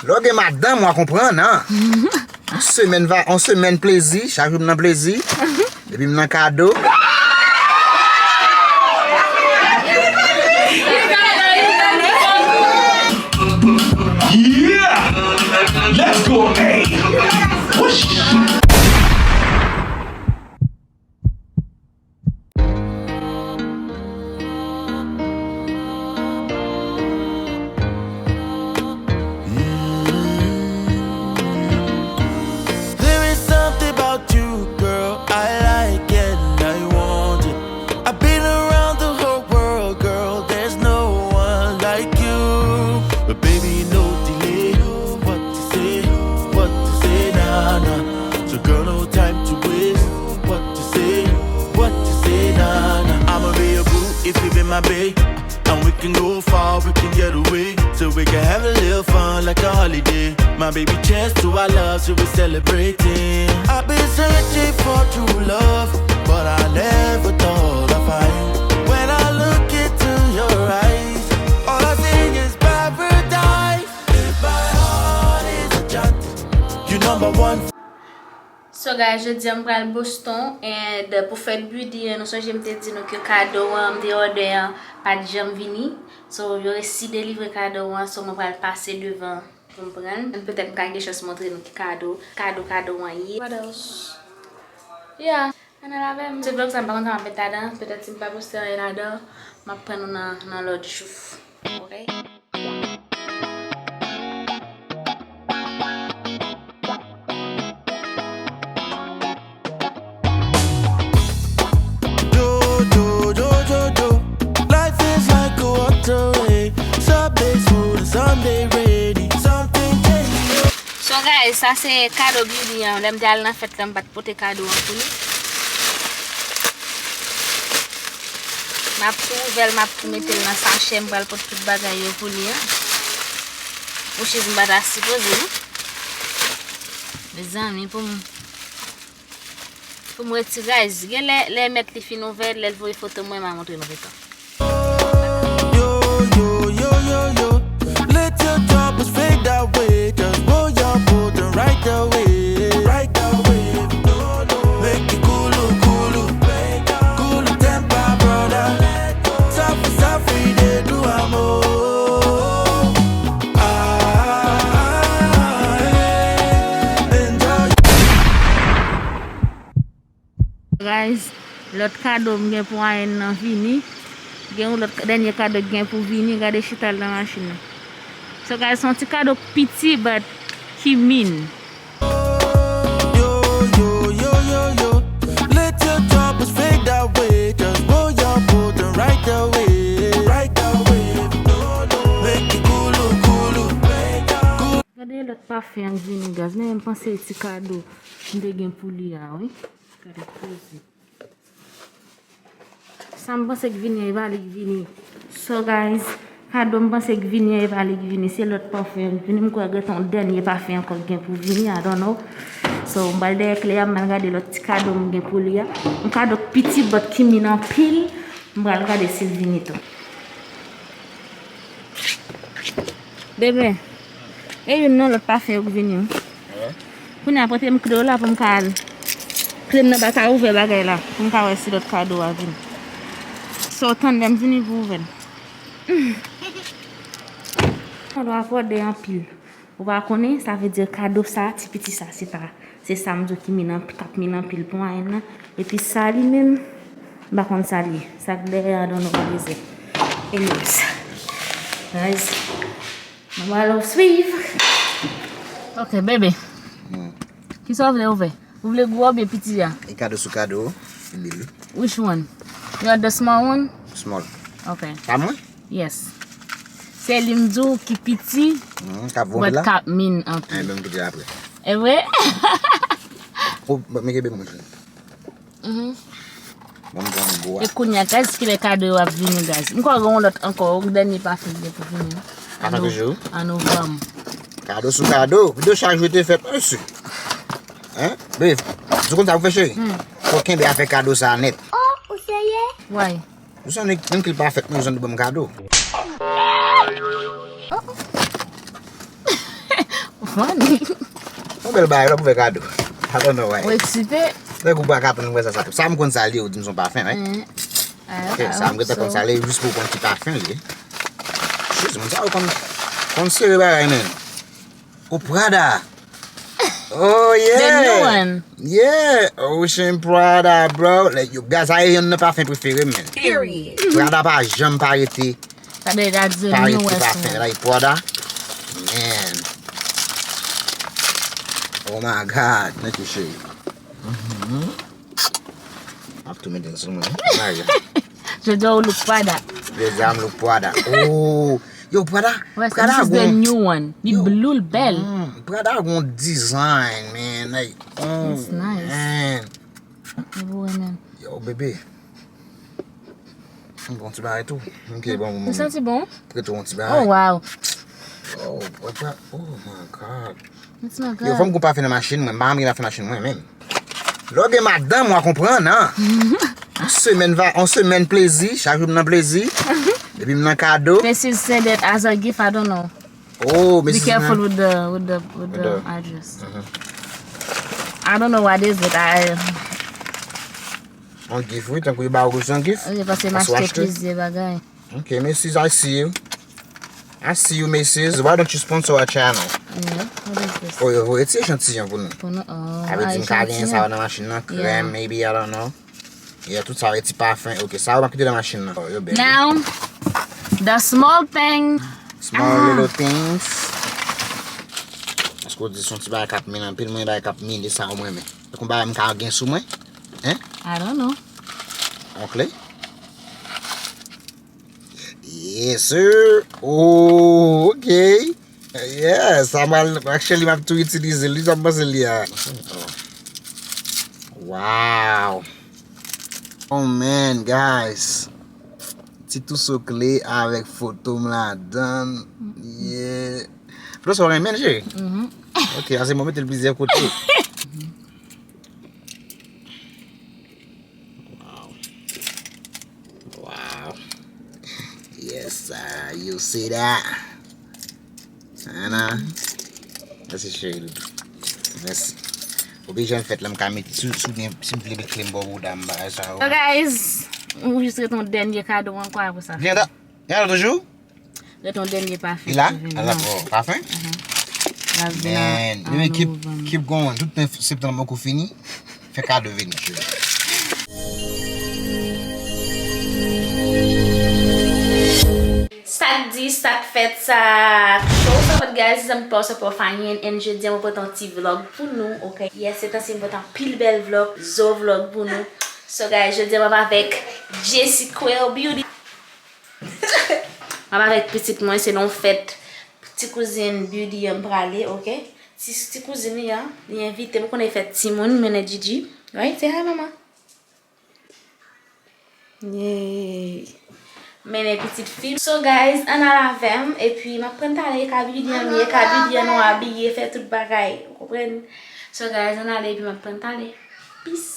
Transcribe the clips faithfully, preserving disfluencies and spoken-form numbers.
Lè w gen madanm, w a konprann, an. Yon semèn va, yon semèn plezi, chak jou m nan plezi. Depi m nan kado. Yeah! Let's go, hey! Whoosh! There is something about you, girl, I like and I want it. I've been around the whole world, girl, there's no one like you. But baby, no delay. What to say, what to say, nah, nah. So girl, no time to waste. What to say, what to say, nah, nah. I'ma be your boo if you be my babe. And we can go far, we can get away. So we can have a little fun like a holiday. My baby, cheers to our love, so we celebrating. I've been searching for true love, but I never thought I'd find you. When I look into your eyes, all I see is paradise. If my heart is a child, you number one. So guys, jodi a m pral Boston and pou fèt Bidi an, nou sonje m te di nou ke kado an m te òdè an pa t janm vini. So yo resi delivre kado an, so mwen pral pase devan pou m pran l. And petèt m ka gen chans montre nou ki kado, kado, kado an ye. What else? Yeah, ann al avè m. Se vlog sa m pa konn sa m ap met ladan. Petèt si m pa poste anyen ladan, m ap pran nou nan, nan lòt jou. Ok? Yo, yo, yo, yo, yo. Life is like a waterway. Some days smooth and some days rainy. Something changes. So guys, sa se kado Bidi an. Lè m te al nan fèt la, m pa t pote kado an pou li. M ap tou ouvè l, m ap tou mete l nan sachè, m pral pot tout bagay yo pou li an. Which is m pa ta sipoze, non. Mezanmi, pou m, pou m retire, guys. Genlè, lè mèt li fin ouvè, lè l voye foto mwen, m a montre nou pito. Yo, yo, yo, yo, yo. Let your troubles fade away. Just roll your boat and ride away. Ride away. No, no. Make it cool, cool. Cool temper, brother. Suffer, suffer, dey do am o. Ah, ah, ah, eh. Enjoy. Guys, lòt kado m gen pou Ayen nan vini. Gen yon lòt ka-, dènye kado ki gen pou vini. Gade chita l nan machin nan. So guys, se yon ti kado piti, but ki min. Yo, yo, yo, yo, yo. Let your troubles fade away. Just roll your boat and ride away. Ride away. No, no. Make it cool, cool. Cool. Gade lòt pafen an k vini, guys. Men m panse ti kado m te gen pou li a, wi. Gade koze. Sa m panse k vini an, e pa li k vini. So guys, kado m panse k vini an, e pa li k vini. Se lòt pafen an k vini. M kwè gen yon dènye pafen ankò k gen pou vini, I don't know. So m pral dèyè klè a, m pral gade lòt ti kado m gen pou li a. Yon kado k piti, but ki min anpil. M pral gade si l vini tou. Bebe, e youn nan lòt pafen yo k vini wi. Kounye a pote m kle w la pou m ka al. Kle m nan pa ka ouvè bagay la pou m ka wè si lòt kado a vini. So tann lè m vini pou ouvè l. Kado a kòde anpil. Ou pa konnen, sa vle di kado sa, ti piti sa, se pa, se sa m di w ki min an, k ap min anpil pou Ayen nan. Epi sa li menm, m pa konn sa li ye. Sa k dèyè a, I don't know what is it. Anyways, guys, nou pral swiv. Ok, bebe. Hmm. Kisa w vle ouvè? Ou vle gwo oubyen piti a? E kado sou kado, li li. Which one? You want the small one? Small. Ok. Pa mwen? Yes. Se li m di w ki piti, hmm, k ap voye but la? K ap min anpil. Enben, m kite apre. E vre? Oh, men kenbe mwen. Mhm. Bon, m pran gwo a. E kounye a, guys, kilè kado yo ap vini, guys? M kwè gen yon lòt ankò, yon dènye pafen ki gen pou vini. An novanm. Kado sou kado. Kado sou kado. Videyo chak jou te fèt, mesye. Hein? Babe, ou konn sa pou fè, cheri? Hmm. Fò kenbe afè kado sa nèt. Oh, ou serye? Why? Ou sonje menm ki l pa fèt, mwen, ou sonje ban m kado. Oh, oh. Funny. Yon bèl bagay la pou fè kado. I don't know why. Ou eksite? Lè ou pa ka tann wè sa sa tou. Sa m konn sa li, ou di m se yon pafen, right? Ok, sa m gentan konn sa li, jis pou w konn ki pafen li ye. Jis, moun sa yo konn, konn sere bagay, men. Ou Prada. Oh, yeah. The new one. Yeah. Ocean Prada, bro. Like, yo, guys, sa e yonn nan pafen prefere m, men. Period. Prada pa janm pa rete. Sa dwe dat ze nou wè sou mwen. Prada. Man. Oh my God. Thank you, cheri. M ap tou mete l sou mwen. Jodi a ou look Prada. Jodi a m look Prada. Oh. Yo, Prada. Prada gon. This is the new one. Li blue, l bèl. Prada gon design, man. Like, oh, man. Yo, bebe. M pran ti bagay tou. M ke bon. Ou santi bon? Prete yon ti bagay. Oh, wow. Oh, what the, oh my God. It's not good. Yo, fò m gon pafen nan machin mwen. M pa renmen gen pafen nan machin mwen, menm. Lè w gen madanm, w a konprann, an. Yon semèn va, yon semèn plezi, chak jou m nan plezi. Epi m nan kado. This is send it as a gift, I don't know. Oh, be careful with the with the with the address. I don't know what is it. I Yon gift, wi, tankou yo ba w gwo jan gift. Wi, paske m achte plizyè bagay. Ok, Macy's, I see you. I see you, Macy's. Why don't you sponsor our channel? Yeah, what is this? Oh, yo voye ti echantiyon pou nou. Pou nou, oh. Avè di m ka genyen sa nan machin nan, krèm, maybe, I don't know. Yeah, tout sa, ti pafen. Ok, sa yo m ap kite nan machin nan. Oh, yo bèl. Now, the small thing. Small little things. Paske w di se yon ti bagay k ap mele anpil, mwen bagay k ap mele sa yo mwen men. Tankou bagay m ka gen sou mwen. Hein? I don't know. Yon kle? Yes, sir. Oh, ok. Yeah, sa m al, actually, m ap tou itilize l. Li sa m panse li a. Wow. Oh, man, guys. Ti touso kle avèk foto m ladan. Yeah. Foto sa w renmen, cheri? Ok, ase mwen mete l plizyè kote. Wow. Wow. Yes, sir. You see that? Ana. Mèsi, cheri. Mèsi. Oblije an fèt la, m ka met, si, si w gen, si m vle met kle m ba w bouda m bagay sa yo. So, guys, m jis ret yon dènye kado ankò apre sa. Vyen la. Vyen la toujou? Ret yon dènye pafen. Li la? Ala, oh, pafen? L ap vin an, an novanm. Keep, keep going. Tout mwa septanm poko fini. Fè kado vini, cheri. Sa k di, sa k fèt, sa k cho, sa k fèt, guys, zanmi pa w, sa pa w fanyen, and jodi a mwen pote yon ti vlog pou nou, ok? Yes, se tansi mwen pote anpil bèl vlog, zo vlog pou nou. So, guys, jodi a m ap avèk Jessie Quail Beauty. M ap avèk pitit mwen, se nan yon fèt ti kouzin Beauty an m prale, ok? Ti, ti kouzin li an, li envite m, ou konnen fèt timoun, mennen Gigi. Right? Say hi, mama. Yay. Mennen pitit fi m. So, guys, ann al avè m, epi m ap pran talè, e ka Beauty an m ye, e ka Beauty an nou abiye, fè tout bagay. Ou konprann? So, guys, ann ale, epi m ap pran talè. Peace.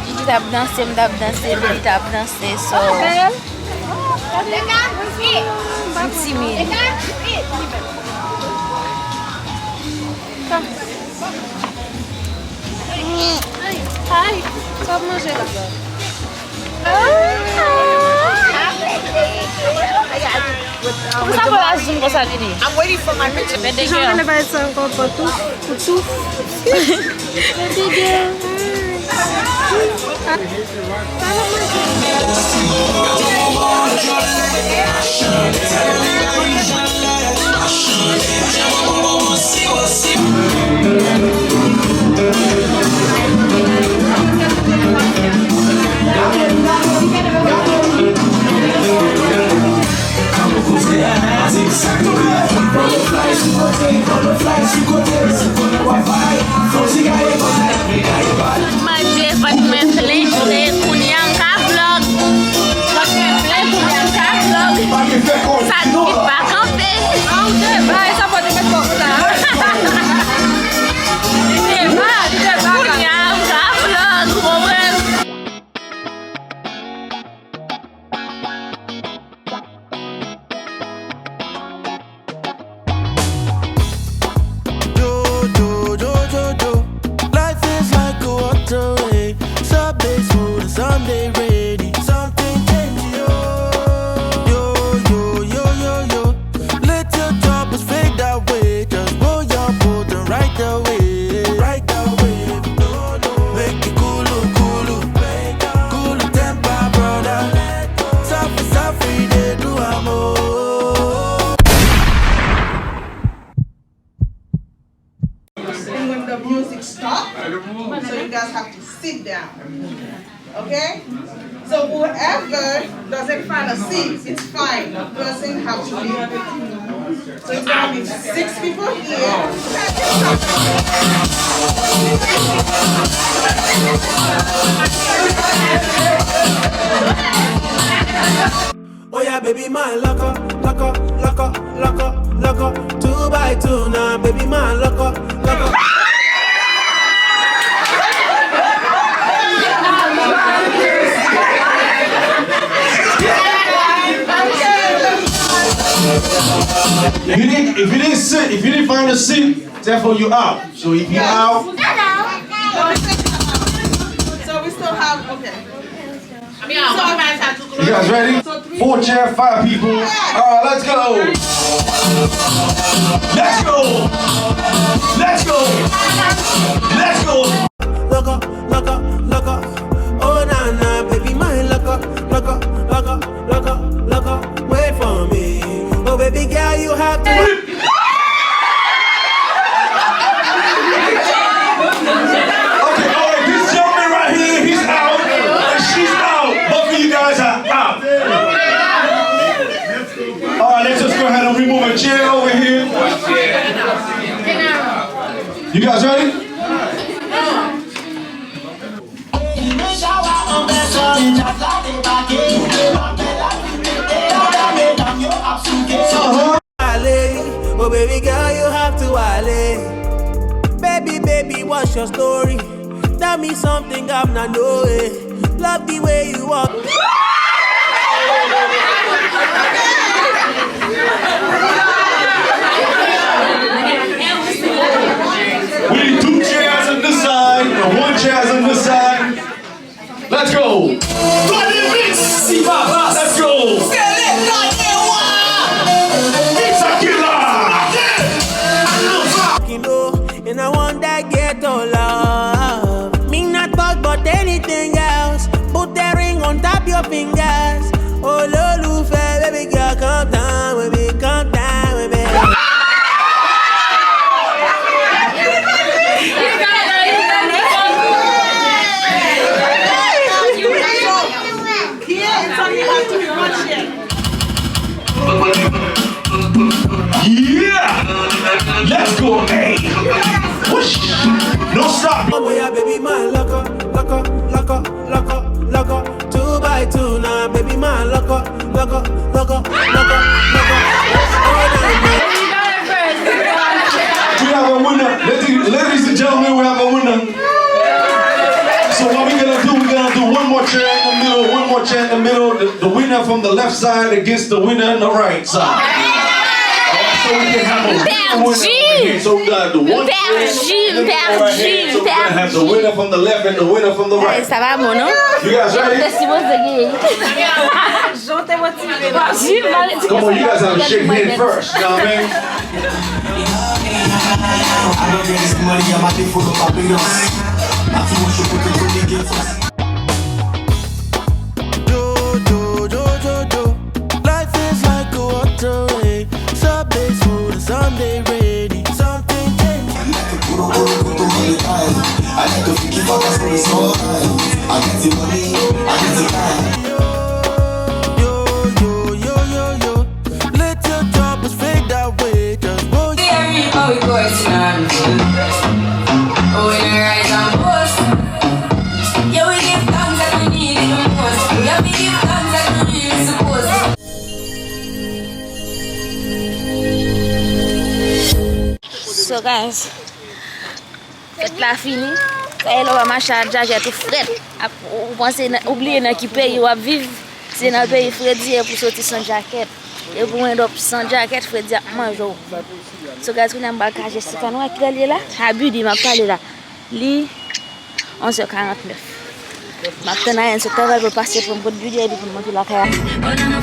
Gigi t ap danse, m t ap danse, Beauty t ap danse, so. Timid. Ay, sa ap manje la. Pou sa fè la zoom konsa vini. I'm waiting for my picture. Men de Kijan gen lè bagay sa ankò, pantouf, pantouf. Men de gen. Manje vant mwen plen, se kounye a m ka vlog. Vant mwen plen, kounye a m ka vlog. Sa di pa kanpe. An, ou te bay, sa pa te met kòb sa. Li te bay, li te bay. Kounye a m ka vlog, ou konprann? Life is like a water way. Some days smooth and some days rainy. Something change, yo. Yo, yo, yo, yo, yo. Let your troubles fade away. Just roll your boat and ride the wave. Ride the wave. No, no. Make it cool, cool. Cool temper, brother. Sofri, sofri, dey do am o. And when the music stops, so you guys have to sit down. Okay? So whoever doesn't find a seat, it's fine. The person have to leave. So it's gonna be six people here. Oya, baby, my loco, loco, loco, loco, loco. Two by two now, baby, my loco, loco. If you didn't, if you didn't sit, if you didn't find a seat, therefore you out. So if you out, So we still have, okay. You guys ready? Four chair, five people. All right, let's go. Let's go. Let's go. Let's go. Loco, loco, loco. Oh, na, na, baby, my loco, loco, loco, loco, loco. Wait for me. Oh, baby girl, you have to. Okay, all right, this young man right here, he's out, and she's out. Both of you guys are out. All right, let's just go ahead and remove a chair over here. You guys ready? Ale, oh baby girl, you have to ale. Baby, baby, what's your story? Tell me something, I'm not know it. Love the way you walk. We need two chairs on this side and one chair on this side. Let's go. Let's go. It's a killer. And I want that ghetto love. Me not fuck but anything else. Put that ring on top your fingers. Ololufẹ, baby girl, come down with me, come down with me. Here, it's only have to be one chair. Yeah! Let's go, hey! Whoosh! No stop! Oya, baby, my loco, loco, loco, loco, loco. Two by two now, baby, my loco, loco, loco, loco, loco. We have a winner. Ladies, ladies and gentlemen, we have a winner. So what we're gonna do, we're gonna do one more chair in the middle, one more chair in the middle. The, the winner from the left side against the winner on the right side. M pèdi! M pèdi! M pèdi! M pèdi! Sa pa bon, non? Yo te sipoze genyen. Jan te motive la. Come on, you guys have a shake hand first, you know what I mean? Yo, yo, yo, yo, yo. Life is like a water way. Some days smooth and some days rainy. Something change. Yo, yo, yo, yo, yo. Let your troubles fade away. Just roll. Hear me, how it goes, man. Oh, we rise and boast. Yeah, we give thanks that we need it the most. Yeah, we give thanks that we really supposed to. So, guys, fèt la fini. Sa e lè w ap mache ak jakèt ou frèt. Ap, ou panse nan, ou bliye nan ki peyi w ap viv. Se nan peyi fredi e pou soti san jakèt. E pou end up san jakèt, fredi ap manje w. So, guys, kounye a m pral ka Jessica, nou wè kilè l ye la? Abidi, m ap pale la. Li onz è karant nèf. M ap tann Ayen sot travay pou l pase pran m kot Bidye epi pou m monte lakay la.